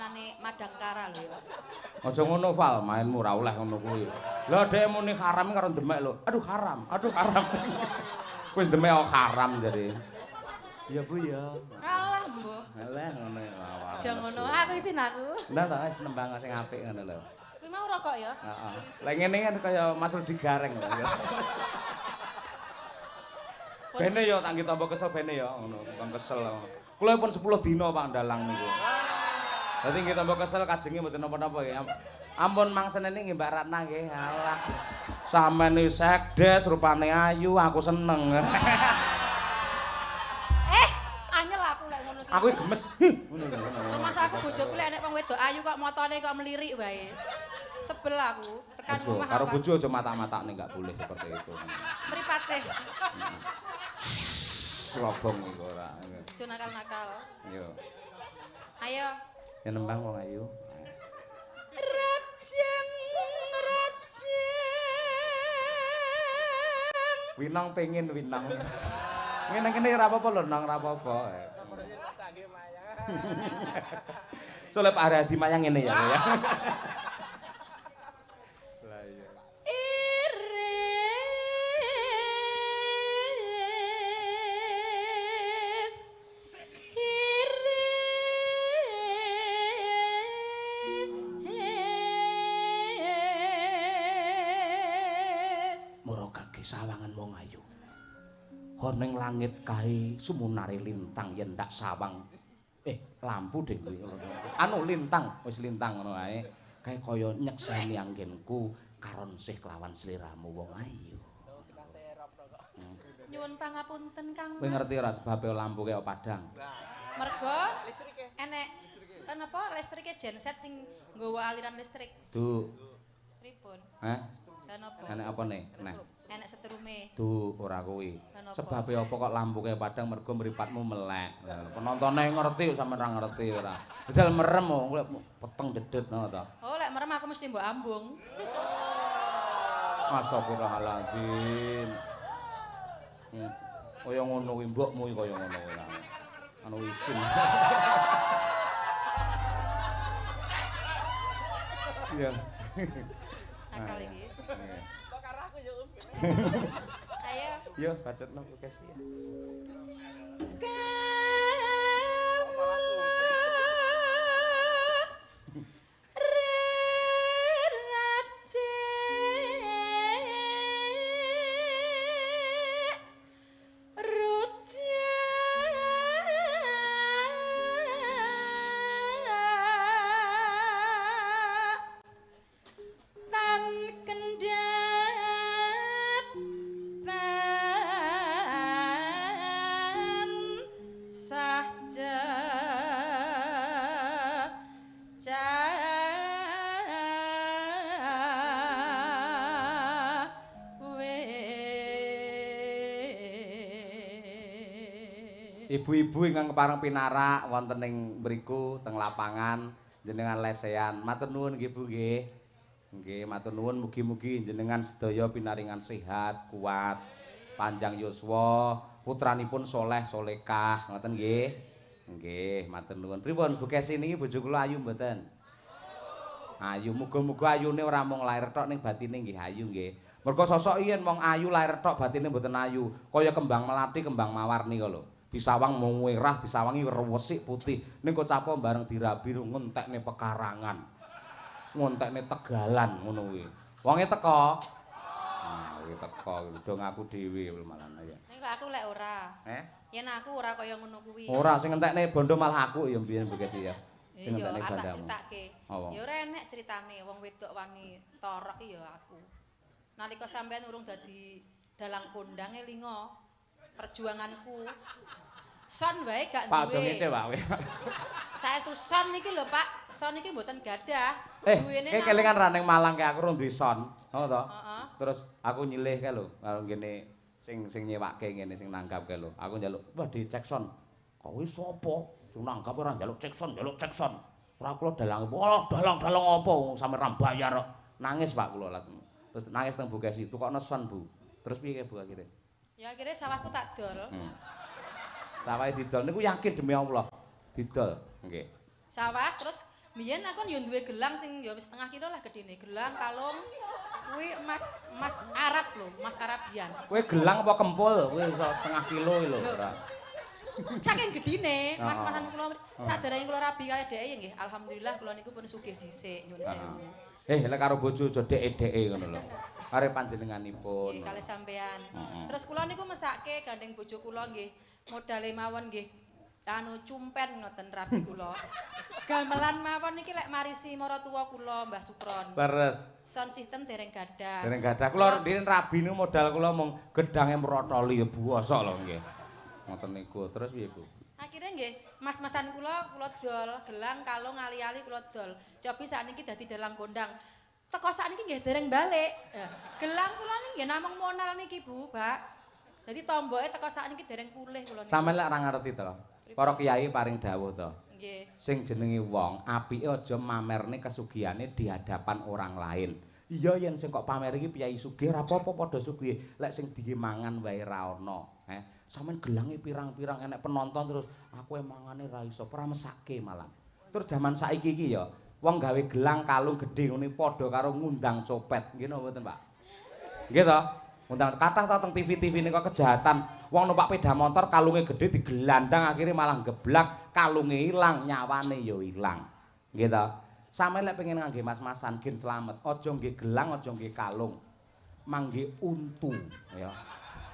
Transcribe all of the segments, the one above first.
pangane Madangkara lho ya. Aja ngono Val, mainmu ora oleh ngono kuwi. Lah dhek muni haram karo demek lho. Aduh haram, aduh haram. Wis demek kok haram jare. Ya Bu ya. Alah mbah. Alah ngono ya. Aja ngono, aku isin aku. Ndak ta wis nembang sing apik ngono lho. Kuwi mau rokok ya? Heeh. Lah ngene kan kaya Mas Rudi Gareng lho ya. Bene ya tak nggih tampa kesel bene ya ngono, bukan kesel. Kula pun 10 dina Pak ndalang niku. Dadi nggih tampa kesel kajenge mboten napa-napa nggih. Ampun mang senene nggih Mbak Ratna nggih. Alah. Sampeyan iki sekdes rupane ayu, aku seneng. Anyel aku lek ngono iki. Aku gemes. Ngono lho. Rumah aku bojoku lek enek wong wedok ayu kok motone kok melirik wae. Sebel aku, tekan omah karo bojo aja matak-matakne, enggak boleh seperti itu. Mripate. Slobong iku ora. Aja nakal-nakal. Yo. Ayo. Ya nembang wong ayu. Rajeng rajeng. Winong pengin winong. Ngene kene ora apa-apa lho, nang ora apa-apa. Soale Pak Aradi mayang ngene ya. Lah iya. Iris iris. Mara kage sawangan wong ayu. Ning langit kae sumunare lintang yen ndak sawang. Lampu deh kuwi. Anu lintang, wis lintang ngono ae. Kae kaya nyekseni anggenku karon sih kelawan sliramu wong ayu. Nyuwun pangapunten Kang Mas. Kowe ngerti ora sebabe lampu kaya padang? Mergo listrike enek napa listrike genset sing nggawa aliran listrik. Du. Pripun? Hah? Lah napa? Enek apa ne? Nah. Enek setrume. Du, ora kuwi. Sebabe apa kok lampu kaya padang mergo mripatmu melek. Penontone ngerti sampean ora ngerti ora. Jajal merem kok peteng dedet ngono ta. Oh, lek merem aku mesti mbok ambung. Astagfirullahaladzim. Kaya ngono kuwi mbokmu iki kaya ngono kuwi. Anu isin. Iya. Nakal iki. Kok karo aku ya, Om. Ayo. Yo, bacotno kukes ya. Kawula rerajek rujak tan kendhat tan sah cawe. Ibu-ibu ingkang kepareng pinarak wonten ing mriku teng lapangan jenengan lesehan. Matur nuwun nggih Bu nggih. Nggih, matur nuwun mugi-mugi jenengan sedaya pinaringan sehat, kuat, panjang yuswa, putranipun soleh solekah, ngoten nggih. Nggih, matur nuwun. Pripun Bu Kesi niki bojo kula ayu mboten? Ayu, muga-muga ayune ora mung lair tok ning batine nggih ayu nggih. Mergo sosok yen wong ayu lair tok batine mboten ayu, kaya kembang melati, kembang mawar nika lho. Disawang mung werah, disawangi resik putih. Ning kok bareng dirabi ngentekne pekarangan. Ngontekne tegalan ngono kuwi. Wonge teko. Nah, kuwi teko do ngaku dhewe malah ya. Ning lek aku lek ora. Eh? Yen aku ora kaya ngono kuwi. Ora sing ngentekne bondo malah aku ya mbiyen Bu Kesi ya. Sing Iya, ngentekne arep tak bandamu. critake. Apa? Ya ora enek critane wong wedok wani torok ki ya aku. Nalika sampean urung dadi dalang kondang elinga perjuanganku. Son wae gak Pak aja duwe. ngece, Pak. Saestu son niki lho, Pak. Son niki mboten gadah. Duwene Kae kelingan ra ning Malang kae aku rung duwe son. Ngono to? Heeh. Terus aku nyilih kae lho, karo ngene sing sing nyewake ngene sing nanggap kae lho. Aku njaluk, "Wah, dicek son." Kowe sapa? Sing nanggap ora njaluk cek son, njaluk cek son. Ora kula dalang. Wah, dalang-dalang apa wong sampe ra bayar kok. Nangis Pak kula lah. Terus nangis teng Bu Kesi, tukokno son, Bu. Terus piye Bu akhire? Ya akhirnya sawahku tak dol. Sawahe didol niku yakin demi Allah. Didol. Nggih. Sawah terus Biyen aku yo duwe gelang sing yo setengah kilo lah gedene. Gelang kalung kuwi emas emas Arab lho, emas Arabian. Kowe gelang apa kempul? Kowe iso setengah kilo lho ora. Saking gedine, mas-masan kula saderenge kula rabi kalih dheke nggih. Alhamdulillah kula niku pun sugih dhisik nyuwun sewu. Lek karo bojo aja dheke-dheke ngono lho. Kare panjenenganipun. Nggih, kalih sampean. Terus kula niku mesake gandeng bojo kula nggih, modale mawon nggih anu cumpen ngoten rabi kula. Gamelan mawon niki lek marisi maratuwa kula Mbah Sukron. Leres. Sound system dereng gadah. Dereng gadah. Kula ndirin rabi niku modal kula mung gedange mrotoli ya bosok lho nggih. Ngoten niku. Terus piye, Bu? Akhirnya nggih, mas-masan kula kula dol gelang kalung ali-ali kula dol. Cobi sakniki dadi dalang kondang. Teko sakniki nggih dereng balik. Gelang kula niki nggih namung monal niki, Bu, Pak. Dadi tomboke teko sakniki dereng pulih kula niki. Sampeyan lek ora ngerti to. Para kiai paring dawuh to. Nggih. Sing jenenge wong apike aja mamerne kesugihane di hadapan orang lain. Iya yen sing kok pamer iki piyai sugih ora apa-apa padha sugih. Lek sing diye mangan wae ra ono, Sampeyan gelange pirang-pirang enek penonton terus aku emangane ra iso, ora mesake malah. Tur jaman saiki iki ya, wong gawe gelang kalung gedhe ngene padha karo ngundang copet. Nggih napa mboten, Pak? Nggih to? Ngundang kathah to teng TV-TV nika kejahatan. Wong numpak sepeda motor kalunge gedhe digelandang akhirnya malah geblak, kalunge ilang, nyawane ya ilang. Nggih to? Sampeyan lek pengen ngangge mas-masan gen slamet, aja nggih gelang, aja nggih kalung. Mangge untu ya.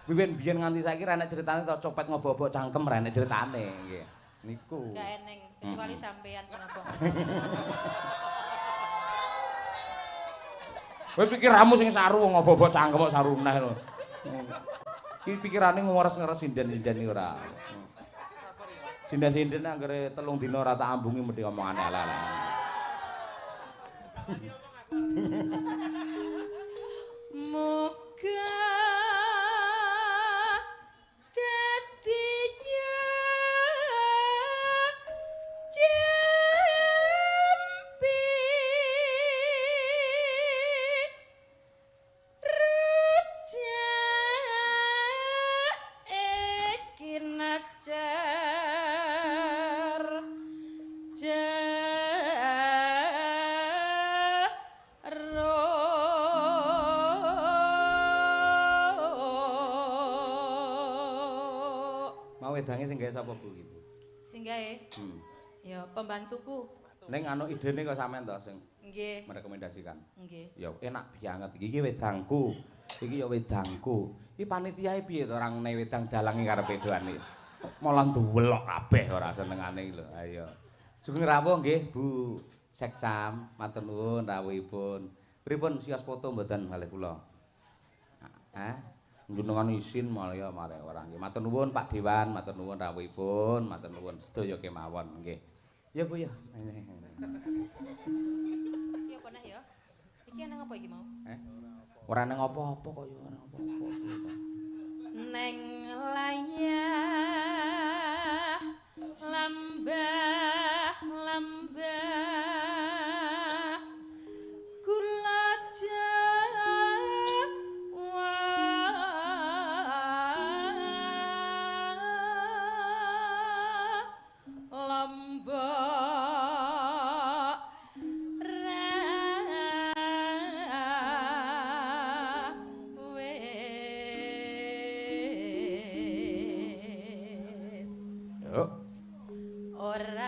Wiwit biyen nganti saiki ra enek critane to copet ngobok-obok cangkem ra enek critane nggih. Niku. Enggak eneng kecuali sampean sing ngobok. Kowe pikiramu sing saru wong ngobok-obok cangkem kok saru neh lho. Iki pikirane ngores-ngores sinden-sinden iki ora. Sinden-sinden anggere 3 dina ora tak ambungi mesti omongane elek-elek. Muga dadi jampi rujak kinajar Wedange sing gawe sapa Bu iki, Bu? Sing gawe? Ya pembantuku. Ning anu idene kok sampean to sing nggih merekomendasikan. Nggih. Ya enak banget iki. Iki wedangku. Iki ya wedangku. Iki panitiae piye to ora ngene wedang dalange karepe doan iki. Malah nduwelok kabeh ora senengane iki lho. Ayo. Sugeng rawuh nggih Bu Sekcam, matur nuwun rawuhipun. Pripun sios foto mboten kalih kula? Hah? Jenengan isin malah ya mare ora nggih. Matur nuwun Pak Dewan, matur nuwun rawuhipun, matur nuwun sedaya kemawon nggih. Ya Bu ya. Iki apa neh ya? Iki nang apa iki mau? Ora nang apa-apa kok ya ora apa-apa. Neng layah lambah lambah kula Lombok rawes. Yuk. Ora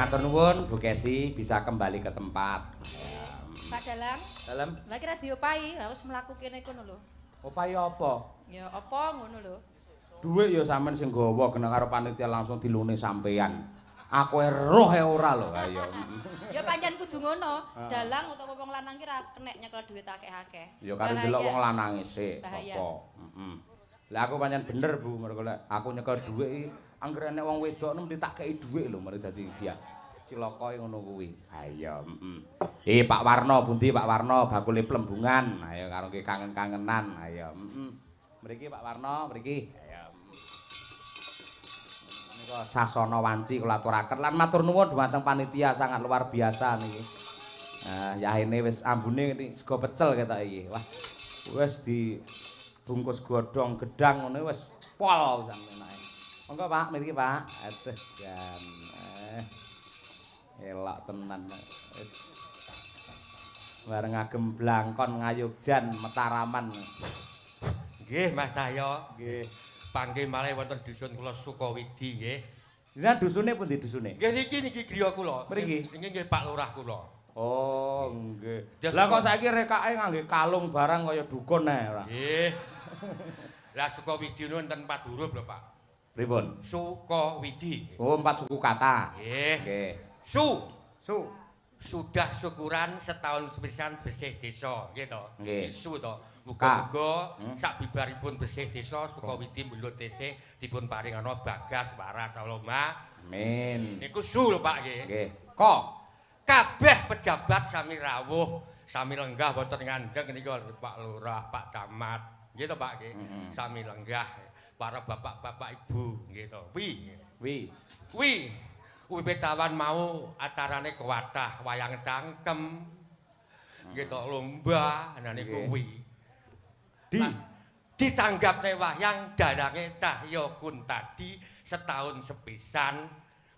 Matur nuwun Bu Kesi bisa kembali ke tempat. Pak Dalang. Dalem. Lah kira diopahi, harus mlaku kene kono lho. Opahi apa? Ya apa ngono lho. Dhuwit ya sampean sing gawa kena karo panitia langsung dilune sampean. Aku roh e ora lho. Ayo. Ya pancen kudu ngono. Dalang utawa wong lanang ki ra kenek nyekel dhuwit akeh-akeh. Ya karo delok wong lanang sik apa. Heeh. Lah aku pancen bener Bu, mergo lek aku nyekel dhuwit iki anggere nek wong wedok mesti tak kei dhuwit lho mari dadi biak. Cilaka ngono kuwi. Ayo, heeh. Pak Warno pundi Pak Warno bakule plembungan. Ayo karo ki kangen-kangenan. Ayo, heeh. Mriki Pak Warno, mriki. Ayo. Nika sasana wanci kula aturaken lan matur nuwun dhumateng panitia sangat luar biasa niki. Nah, yahene wis ambune sego pecel ketok iki. Wah, wis di bungkus godhong gedang ngono wis pol sampe enake. Monggo Pak, mriki Pak. Aduh, jan. Elok tenan. Bareng agem blangkon ngayogjan Mataraman. Nggih, Mas Cahyo. Nggih. Panggih malih wonten dusun kula Sukawidi nggih. Jenengan dusune pundi dusune? Nggih niki niki griya kula. Mriki. Niki nggih Pak Lurah kula. Oh, nggih. Lah kok saiki rekake ngangge kalung barang kaya dukun ae ora? Nggih. Lah Sukawidi wonten 4 huruf lho, Pak. Pripun? Sukawidi. Oh, 4 suku kata. Nggih. Nggih. Su. Su. Sudah syukuran setahun sepisan bersih desa, nggih to? Nggih. Su to. Muga-muga sak bibaripun bersih desa Sukawidi Mbelut tesih dipun paringana bagas waras Allahumma. Amin. Niku su lho, Pak nggih. Nggih. Ko. Kabeh pejabat sami rawuh, sami lenggah wonten nganjeng niku Pak Lurah, Pak Camat, nggih to Pak nggih. Sami lenggah para bapak-bapak ibu nggih to. Wi. Wi. Wi. Wiwit awan mau acarane kuwatah wayang cangkem. Nggih to lomba nah niku wi. Di ditanggapne wayang dalange Cahya Kuntadi setahun sepisan.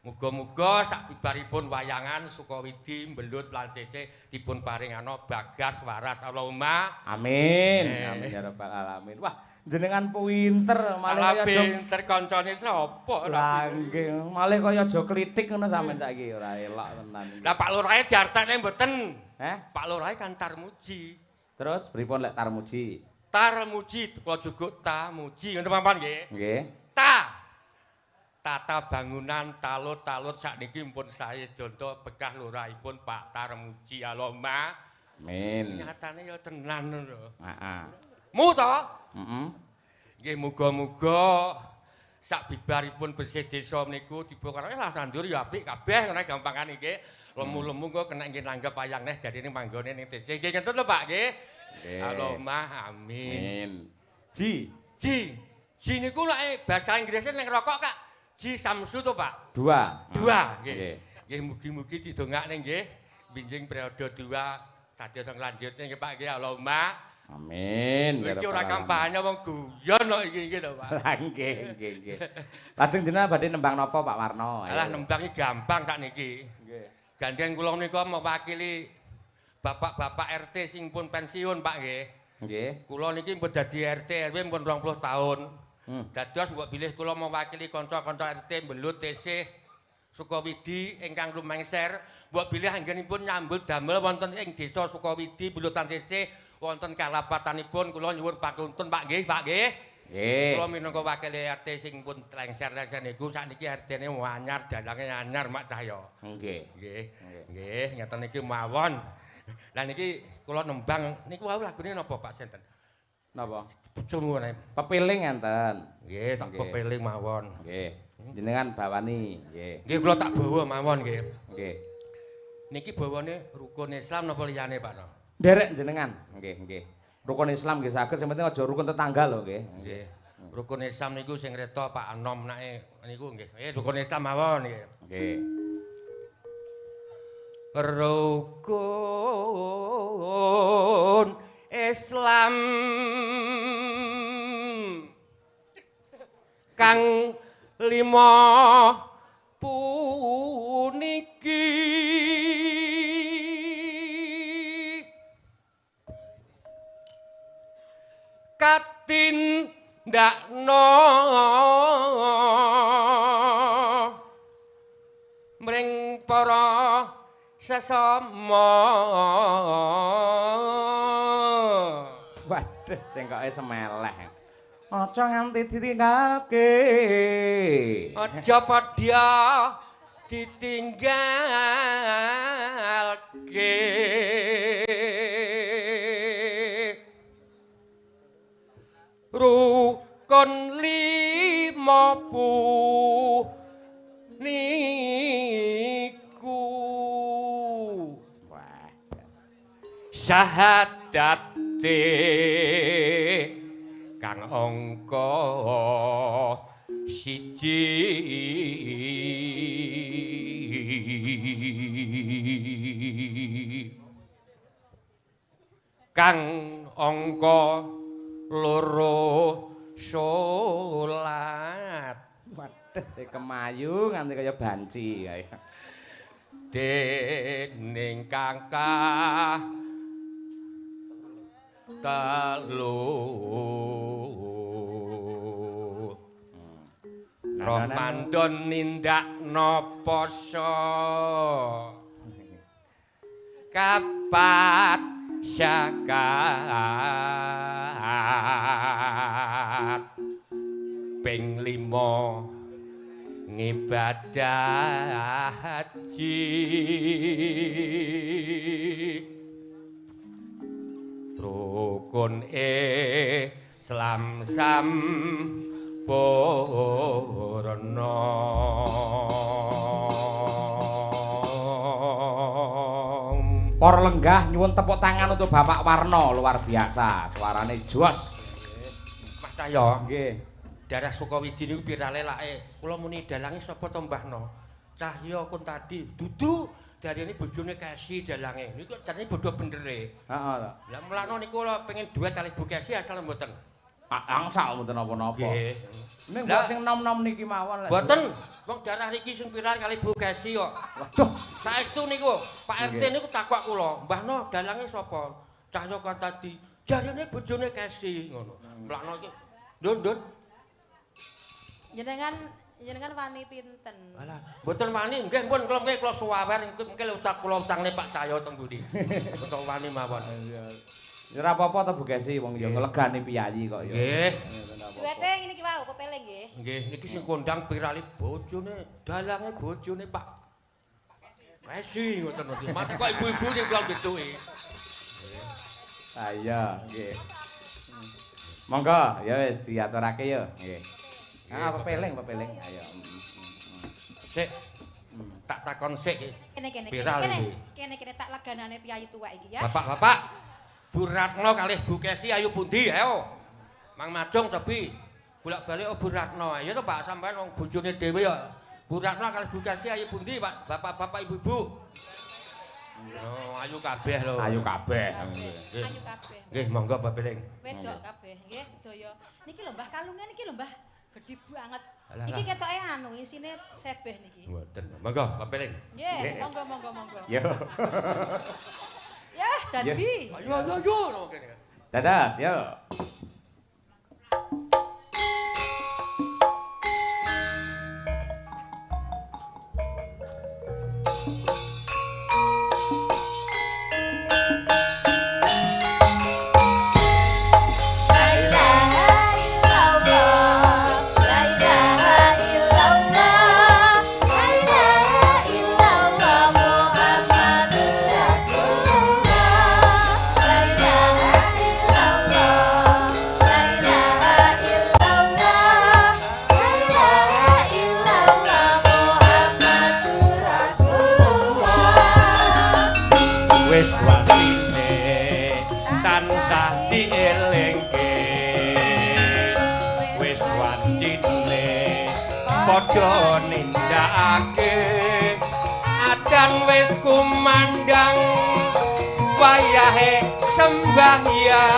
Muga-muga sabibaripun wayangan Sukawidi Mbelut lan sisih dipun paringana bagas waras Allahumma. Amin. Amin ya rabbal alamin. Wah, jenengan pinter malih kaya pinter kancane sapa? Lah nggih, malih kaya aja klitik ngono sampean saiki ora elok tenan. Lah Pak Lurahe diartekne mboten? Heh? Pak Lurahe kan Tarmuji. Terus pripun lek Tarmuji? Tarmuji kula juguk tamuji ngoten papan nggih. Nggih. Ta. Tata bangunan talut-talut sakniki pun sae donto bekah lurahipun Pak Tarmuji Allahumma. Amin. Nyatane ya tenan lho. Heeh. Mu to? Heeh. Nggih muga-muga sak bibaripun bersih desa niku dibongkar lah nandur ya apik kabeh ngono gampangane nggih. Lemu-lemu kok kena nggih nanggep wayang neh dadine manggone ning desa. Nggih ngenten lho Pak nggih. Allahumma amin. Amin. Ji. Ji. Ji niku lek bahasa Inggrisnya ning rokok Kak. Ji Samsu to Pak? 2. 2 nggih. Nggih mugi-mugi didongakne nggih. Binjing periode 2 sados lanjutne nggih Pak nggih Allahumma. Amin. Iki ora kampanye wong guyon kok iki nggih to Pak. Lah nggih nggih nggih. Lajeng jenengan badhe nembang napa Pak Warno? Alah nembang iki gampang sak niki. Nggih. Gandeng kula menika mewakili bapak-bapak RT sing pun pensiun Pak nggih. Nggih. Kula niki pun dadi RT RW pun 20 tahun. Dados mbok bilih kula mewakili kanca-kanca RT Mbelut tesih Sukawidi ingkang lumengser, mbok bilih anggenipun nyambut damel wonten ing desa Sukawidi Mbelut tesih wonten kalapatanipun kula nyuwun pakuntun Pak nggih, Pak nggih. Nggih. Kula minangka wakil RT sing pun lengser-lengser niku sakniki RT-ne anyar dalange anyar Mak Cahya. Nggih. Nggih. Nggih, ngeten iki mawon. Lah niki kula nembang niku wau lagune napa Pak sinten? Napa? Bojomu ngene. Pepiling enten. Nggih, sak pepiling mawon. Nggih. Jenengan bawani, nggih. Nggih, kula tak bawa mawon nggih. Nggih. Niki bawane rukun Islam napa liyane Pak no? Nderek jenengan. Nggih, nggih. Rukun Islam nggih saged, sing penting aja rukun tetangga lho nggih. Nggih. Rukun Islam niku sing reta Pak Anom nake niku nggih. Rukun Islam mawon nggih. Nggih. Rukun Islam kang lima puniki katindakno mring para sesama. Waduh, cengkoke semeleh. Aja nganti ditinggalke. Aja padha ditinggalke. Rukun lima niku. Wah. Syahadate kang angka siji. Kang angka loro salat. Waduh, kemayu nganti kaya banci kae. Dening kang telu Ramadan nindakno poso kapat zakat ping 5 ngibadah haji rukun Islam sampurna. Para lenggah nyuwun tepuk tangan untuk Bapak Warno, luar biasa, suarane jos. Mas Cahyo, nggih. Daerah Sukawidi niku pirale lake. Kula muni dalange sapa to Mbahno? Cahyo Kuntadi. Dudu darene bojone Kesi dalange. Niku jarene bodho bendere. Heeh ta. Lah mulane niku kula pengen duet kali Bu Kesi asal mboten. Angsal mboten napa-napa. Nggih. Ning mbok sing nom-nom niki mawon lek. Mboten. Wong darah niki sing viral kali Bu Kesi kok. Waduh, saestu niku Pak RT niku takok kula, "Mbahno dalange sapa?" Cahyo Kuntadi. Jarene bojone Kesi ngono. Mlakno iki. Ndun, ndun. Jenengan wani pinten? Alah, mboten wani nggih pun kula mengke kula suwawer mengke utak kula utangne Pak Cahyo teng mburi. Mboten wani mawon. Iya. Ya ora apa-apa to Bu Kesi, wong ya nglegani piyayi kok ya. Nggih. Duwete ngene iki wau pepeling nggih. Nggih, niki sing kondang pirale bojone, dalange bojone Pak Kesi ngoten niki. Mate kok ibu-ibu sing kula betuki. Ah iya, nggih. Monggo, ya wis diaturake ya, nggih. Ah, pepeling, pepeling. Ayo. Sik. Tak takon sik. Kene kene kene. Kene kene tak leganane piyayi tuwek iki ya. Bapak-bapak, Bu Ratno kalih Bu Kesi ayo pundi ayo. Mang Majung tapi bolak-balik oh Bu Ratno. Ayo to Pak sampean wong bojone dhewe ya. Bu Ratno kalih Bu Kesi ayo pundi Pak? Bapak-bapak ibu-ibu. Oh, ayo kabeh lho. Ayo kabeh. Ayo kabeh. Nggih, monggo Bapak Beling. Wedok kabeh. Nggih sedaya. Niki lho Mbah kalungan niki lho Mbah. Gedhe banget. Iki ketoke anu isine sebeh niki. Mboten. Monggo Bapak Beling. Nggih, monggo monggo monggo. Yo. Ya, dadi. Ayo ayo ayo nang kene. Dadas, yo. Padha nindakake adan wis kumandhang wayahe sembahyang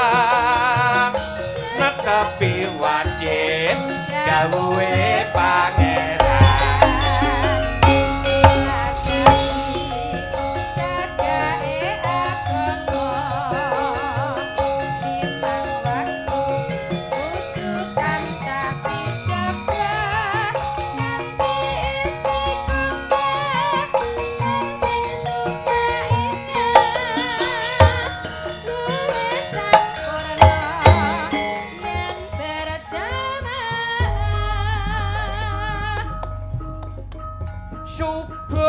netepi wajib dawuhe pangeran. Subuh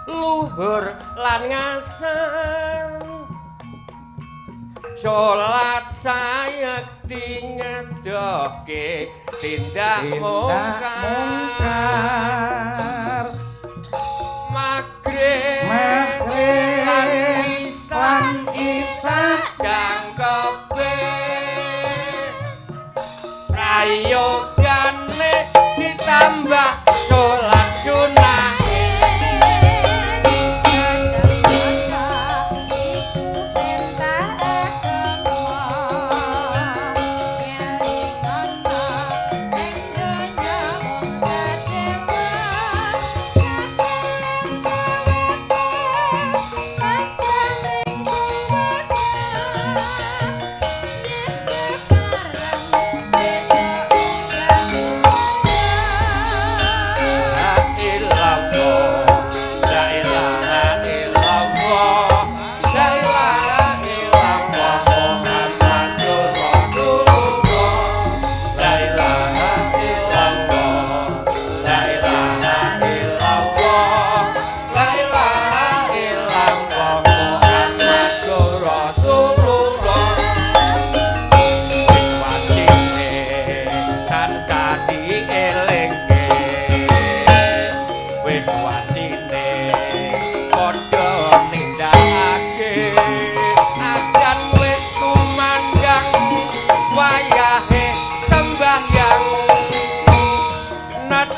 luhur lan ngasar salat sayekti ngedohke tindak mungkar magrib lan isya jangkepe prayogane ditambah salat sunah.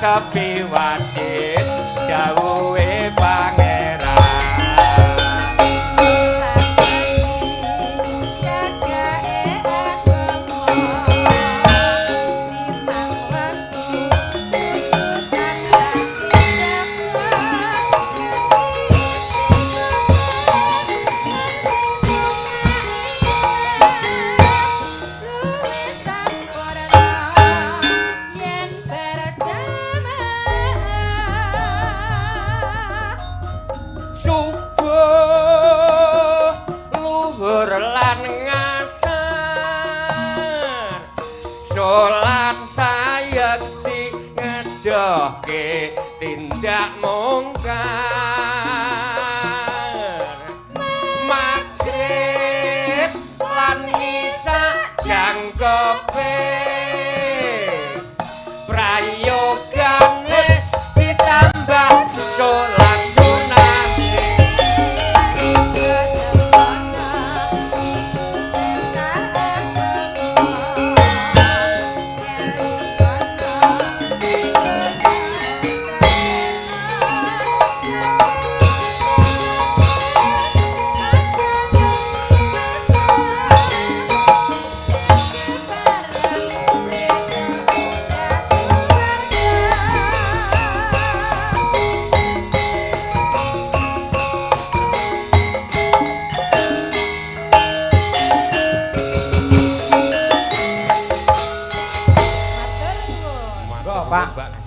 Tapi wajib dawuhe pangeran jagake agama limang wektu salat sayekti ngedohke tindak mungkar magrib lan isya jangkepe prayogane ditambah salat sunah.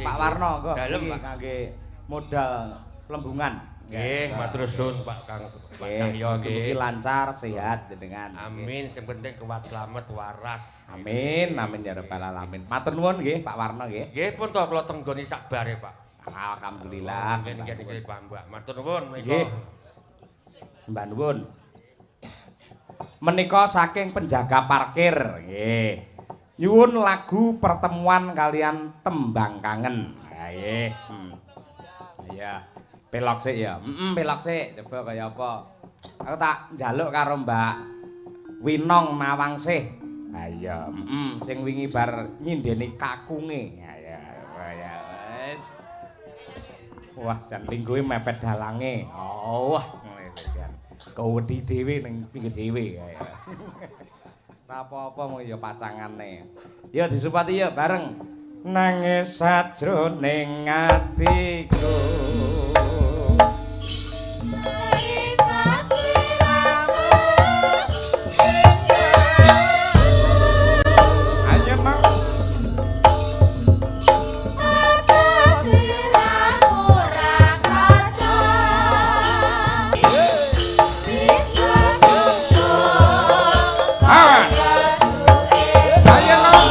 Pak Warno nggo kangge modal plembungan. Nggih, matur suwun Pak Kang Pak Cahyo nggih. Mugi lancar, sehat jenengan. Amin, sing penting kuat slamet waras. Amin, amin ya rabbal alamin. Matur nuwun nggih Pak Warno nggih. Nggih, pun to kula tenggoni sakbare, Pak. Alhamdulillah. Nggih nggih Pak Mbak. Matur nuwun menika. Sembah nuwun. Menika saking penjaga parkir nggih. Nyuwun lagu pertemuan kalian tembang kangen. Ha nggih. Iya. Pelok sik ya. Heeh, pelok sik. Coba kaya apa. Aku tak njaluk karo Mbak Winong Nawangsih. Ha iya, heeh, sing wingi bar nyindeni kakunge. Ha iya, ya wis. Wah, jan lingguhe mepet dalange. Oh, wah, jan. Kewedi dhewe ning pinggir dhewe. Apa-apa mung ya pacangane. Ya disupati ya bareng. Nangis sajroning atiku. Ayo Mang. Ayo Mang.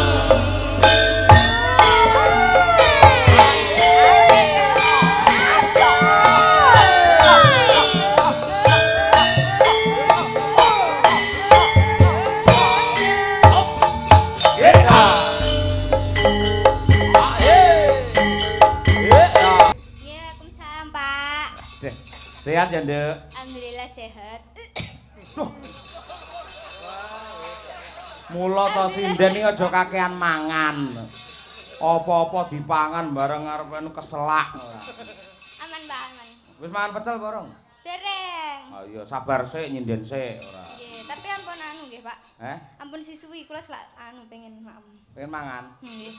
Sehat ya, Nduk? Alhamdulillah sehat. Duh. Mula to sinden iki aja kakean mangan. Apa-apa dipangan bareng arep keselak. Aman, Pak, aman. Wis mangan pecel apa urung? Dereng. Ah iya, sabar sik nyinden sik ora. Nggih, tapi ampun anu nggih, Pak. Eh? Ampun sisuwi kula selak anu pengen maem. Pengen mangan? Nggih.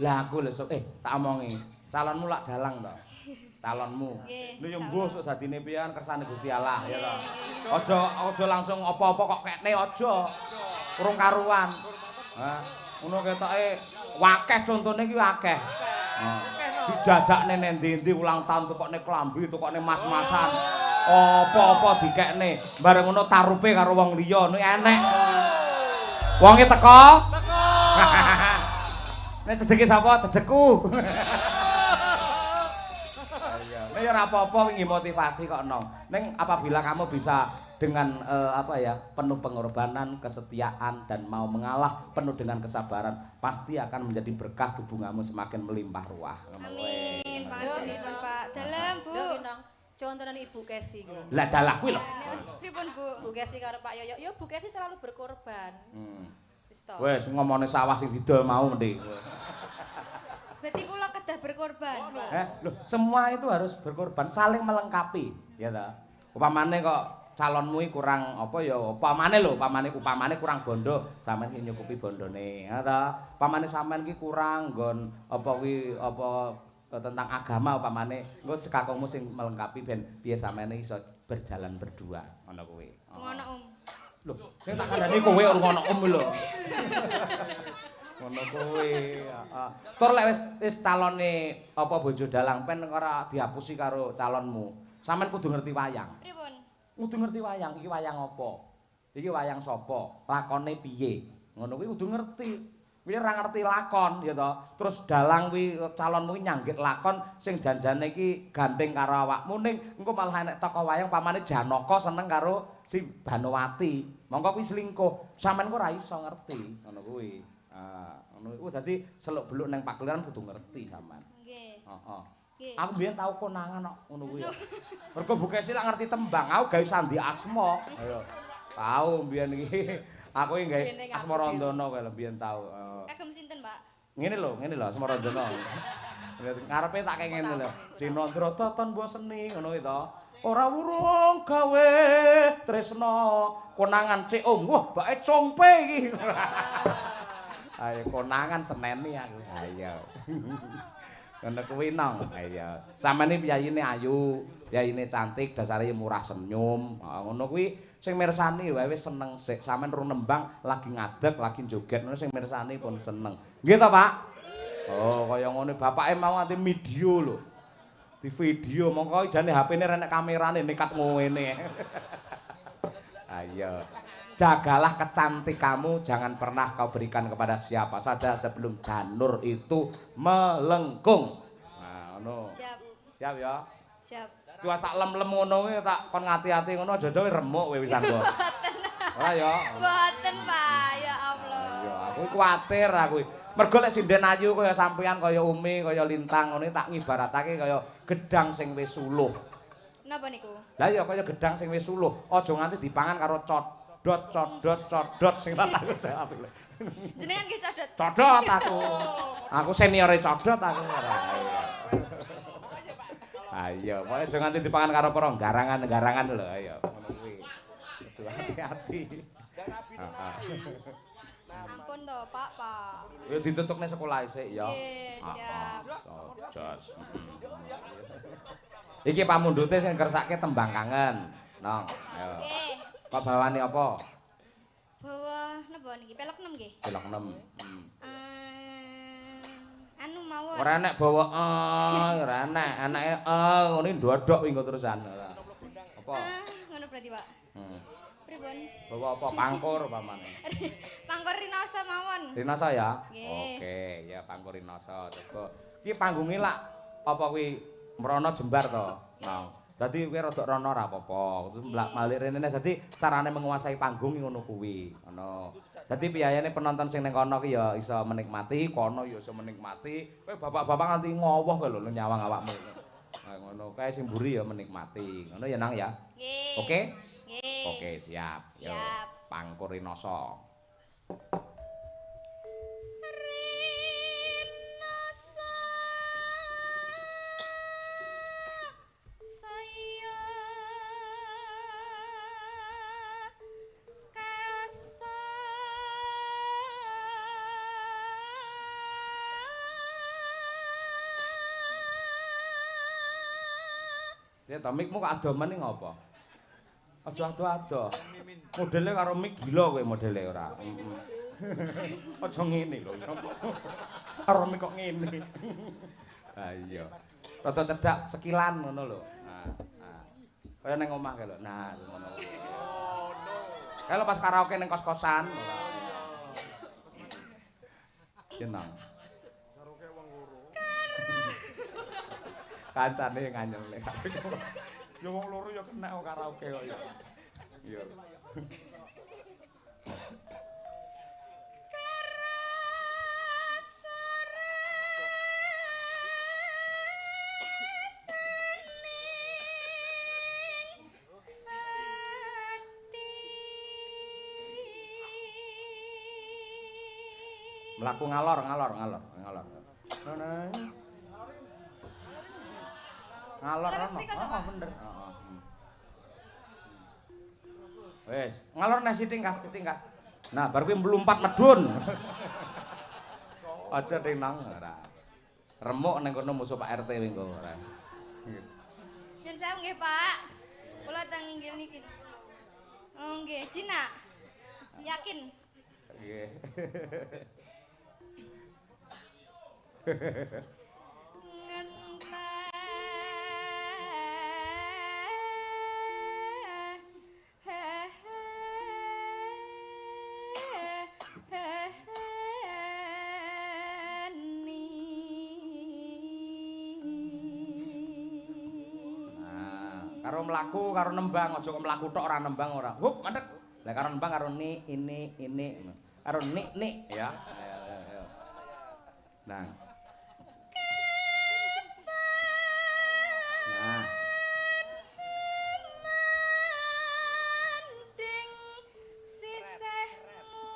Lah aku lho tak omongi. Calonmu lak dalang to. Calonmu. Nggih. Lho ya mbuh sok dadine piye kan kersane Gusti Allah ya to. Aja langsung apa-apa kok kekne aja. Urung karuan. Ha, ngono ketoke wakeh contone iki akeh. Dijajakne nang ndi-ndi ulang tahun tukokne klambi, tukokne mas-masan. Apa-apa dikekne. Bareng ngono tarupe karo wong liya ngono enek. Wonge teko? Teko. Nek cedeke sapa? Cedekku. Iya. Nek ya ora apa-apa wingi motivasi kok nong. Ning apabila kamu bisa dengan penuh pengorbanan, kesetiaan dan mau mengalah, penuh dengan kesabaran, pasti akan menjadi berkah hubunganmu semakin melimpah ruah. Amin. Pangestunipun Pak. Dalem, Bu. Contohane Ibu Kesi kuwi. Lah dalah kuwi lho. Pripun, Bu? Bu Kesi karo Pak Yoyo. Ya Bu Kesi selalu berkorban. Wis to. Wes ngomongane sawah sing didol mau mending. Berarti kula kedah berkorban, Pak. Loh, semua itu harus berkorban, saling melengkapi, ya ta. Upamane kok calonmu iki kurang apa ya, upamane lho, upamane kurang bondo, sampean iki nyukupi bondone, ya ta. Upamane sampean iki kurang nggon apa kuwi apa tentang agama upamane, engko sekakungmu sing melengkapi ben piye sampean iso berjalan berdua, ngono kuwi. Ngono, Om. Lho, sing tak kandhani kowe ora ngono Om lho. Ngono kuwi, heeh. Tur lek wis calone apa bojo dalang pen ora dihapusi karo calonmu. Sampeyan kudu ngerti wayang. Pripun? Kudu ngerti wayang, iki wayang apa? Iki wayang sapa? Lakone piye? Ngono kuwi kudu ngerti. Kuwi ora ngerti lakon ya to. Terus dalang kuwi calonmu kuwi nyanggit lakon sing janjane iki gandeng karo awakmu ning engko malah enek tokoh wayang pamane Janaka seneng karo si Banowati. Mongko kuwi selingkuh. Sampeyan kok ora iso ngerti ngono kuwi. Ah, ngono iku dadi seluk-beluk nang pakeliran kudu ngerti sampean. Nggih. Heeh. Nggih. Aku mbiyen tau konangan kok ngono kuwi. Mergo Bu Kesi lak ngerti tembang, aku gawe sandi asma. Ayo. Tau mbiyen iki. Aku iki gawe Asmarandana kae lho mbiyen tau. Kagem sinten, Pak? Ngene lho Asmarandana. Ngarepe tak kaya ngene lho. Cinandra toton mbok seni ngono kuwi to. Ora wurung gawe tresna konangan cek om. Wah, bake congpe iki. Ayo konangan seneni aku. Ayo. Ngono kuwi nang. Ayo. Sampeyan piyayine ayu, piyayine cantik, dasare murah senyum. Ngono kuwi sing mirsani wae wis seneng sik. Sampeyan rung nembang lagi ngadeg, lagi joget ngono sing mirsani pun seneng. Nggih to, Pak? Oh, kaya ngono bapake mau nganti video lho. Di video mongko jane HP-ne renek kamerane nekat ngene. Ayo. Jagalah kecantikanmu, jangan pernah kau berikan kepada siapa saja sebelum janur itu melengkung. Nah, ngono. Siap. Siap ya? Siap. Tuwas tak lem-lem ngono kuwi tak kon ngati-ati ngono aja-aja remuk kowe wisan kok. Ora ya? Mboten, Pak. Ya Allah. Ya, aku kuwatir aku. Mergo lek sinden ayu kaya sampean, kaya Umi, kaya Lintang ngono tak ngibaratake kaya gedang sing wis suluh. Napa niku? Lah ya kaya gedang sing wis suluh, aja nganti dipangan karo codot codot codot sing tak aku jawab lho. Jenengan nggih codot. Codot aku. Aku seniore codot aku ora. Ayo, pokoke aja nganti dipangan karo para garangan-garangan lho, ayo ngono kuwi. Kudu hati-hati. Ampun to, Pak, Pak. Ya ditutukne sekolah sik ya. Nggih, siap. Jos. Iki pamundhute sing kersake tembang kangen. Nong, ayo. Nggih. Kok bawane apa? Bawa napa niki? Pelok 6 nggih. Pelok 6. Anu mawon. Ora enek bawa ora enek, anake ngono iki ndodok wingi terusan. Apa? Ngono berarti, Pak. Pripun? Bawa apa? Pangkur pamane. Pangkur Rinoso mawon. Rinoso ya? Nggih. Oke, ya Pangkur Rinoso. Coba. Iki panggunge lak apa kuwi mrono jembar to? Nah. Dadi kowe rada rono ora apa-apa. Terus mlak-malik rene dadi carane menguasai panggung ngono kuwi. Ngono. Dadi piyayane penonton sing ning kono ki ya iso menikmati, kono ya iso menikmati. Kowe bapak-bapak nganti ngowoh kowe lho nyawang awakmu. Kaya ngono kae sing mburi ya menikmati. Ngono ya Nang ya. Nggih. Oke? Nggih. Oke, siap. Siap. Yo, pangkur rinasa. Rinasa saya karasa Ya ta mikmu kok adomen iki ngopo? Aja ado-ado. Modele karo mik gila kowe modele ora. Aja ngene lho. Karo mik kok ngene. Ha iya. Rada cedhak sekilan ngono lho. Nah, nah. Kaya ning omah kae lho. Nah, ngono. Kae lho pas karaoke ning kos-kosan ora. Tenang. Karaoke wong loro. Kancane nganyelne. Ya wong loro ya kena kok karaoke kok ya. Iya. Karasa rasaning ati. Mlaku ngalor ngalor ngalor ngalor. Ngalor Leres rono. mriko to, Oh, Pak? bener. Heeh. Wis, ngalor neh sithik kas, sithik kas. Nah, bar kuwi mlumpat medhun. Aja tenang ora. Remuk ning kono musuh Pak RT kuwi engko ora. Nyun sewu nggih, Pak. Kula teng inggil niki. Oh, nggih, jinak. Yakin. Nggih. Nah, karo mlaku karo nembang, aja kok mlaku tok ora nembang ora. Hup, mandek. Lah karo nembang karo ni ini ini. Karo nik nik ya. Ayo ayo ayo. Nah. Nah. Semanding sisihmu.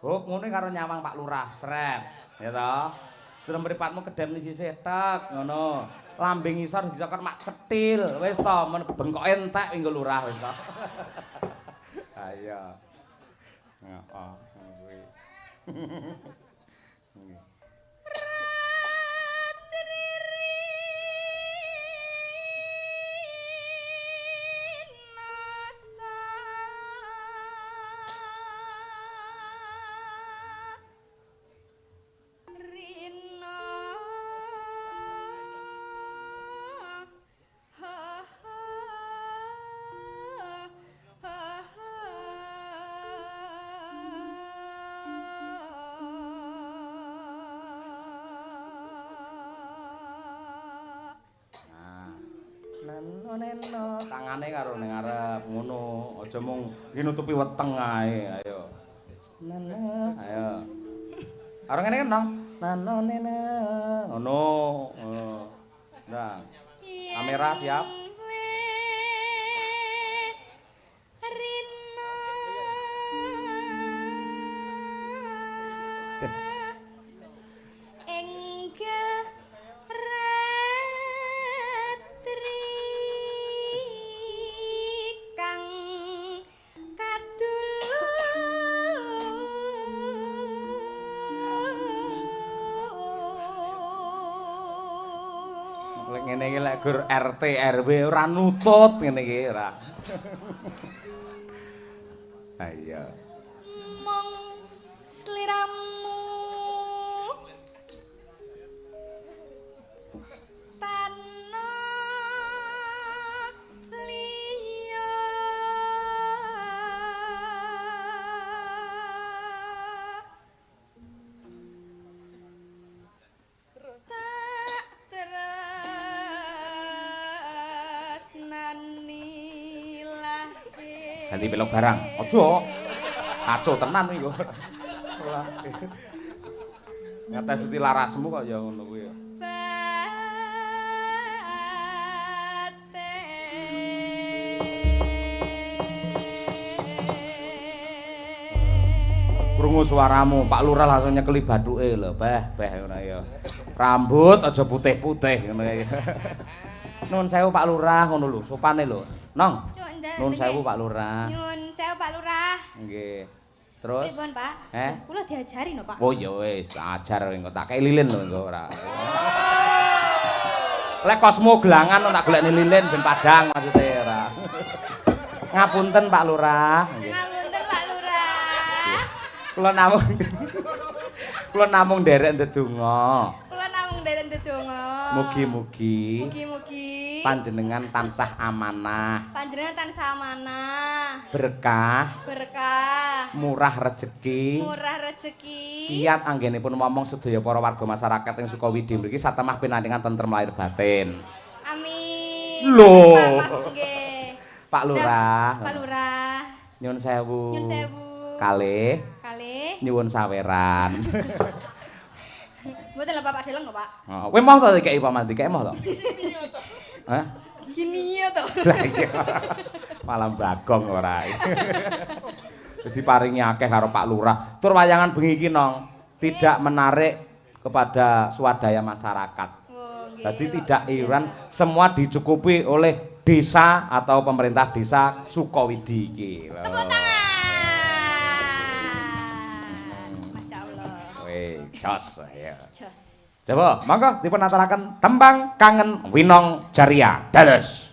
Hup, ngono karo nyawang Pak Lurah, sret. Ya toh. Terus mripatmu kedem ning sisih tek ngono. Lambe ngisor dicokot mak cetil. Wis to, men bengkoke entek nggo lurah wis to. Ayo. Heeh, ngono kuwi. Nggih. Rinasa Rina ha ha ha ha. Nah. Neno neno tangane karo ning ngarep ngono, aja mung iki nutupi weteng ae. Ayo. Neno, ayo. Karo ngene kan, Nong. Nano nene. Ngono. Ngono. Nah, kamera siap. Wis rina enggal ratri kang kadulur. Lek ngene iki lek gur RT RW ora nutut ngene iki ora. Ayo. Mong sliramu tanah liya Ganti pelog barang. Aja. Kacau tenan iki kok. Ngetes larasmu kok ya ngono kuwi ya. Krungu suaramu, Pak Lurah langsung nyekeli bathuke lho, beh beh ngono ya. Rambut aja putih-putih ngono ya. Nuwun sewu Pak Lurah ngono lho, sopane lho. Nong. Nuwun sewu Pak Lurah. Nyuwun sewu Pak Lurah. Nggih. Terus? Pripun, Pak? Kula diajari no, Pak. Oh ya wis, ajar engko tak kei lilin lho engko ora. Lek kosmo gelangan tak golekne lilin ben padang maksude ora. Ngapunten Pak Lurah. Nggih. Ngapunten Pak Lurah. Kula namung nderek ndedonga. Kula namung nderek ndedonga. Mugi-mugi. Mugi-mugi panjenengan tansah amanah. Panjenengan tansah amanah. Berkah. Berkah. Murah rejeki. Murah rejeki. Kiat anggenipun momong sedaya para warga masyarakat ing Sukawidi mriki satemah pinandingan tentrem lahir batin. Amin. Lho. Nggih. Pak Lurah. Pak Lurah. Nyuwun sewu. Nyuwun sewu. Kalih. Kalih. Nyuwun saweran. Mboten lho Bapak deleng lho, Pak. Heeh. Kowe moh to dikeki paman dikeki moh to? Hah? Gini ya to. Lah iya. Malah bagong ora. Wis diparingi akeh karo Pak Lurah. Tur wayangan bengi iki Nong, tidak menarik kepada swadaya masyarakat. Oh, nggih. Jadi tidak iuran, semua dicukupi oleh desa atau pemerintah desa Sukawidi iki. Tepuk tangan. Masya Allah. Weh, jos ya. Jos. Coba, monggo dipun aturaken tembang Kangen Winong Jaria. Dados.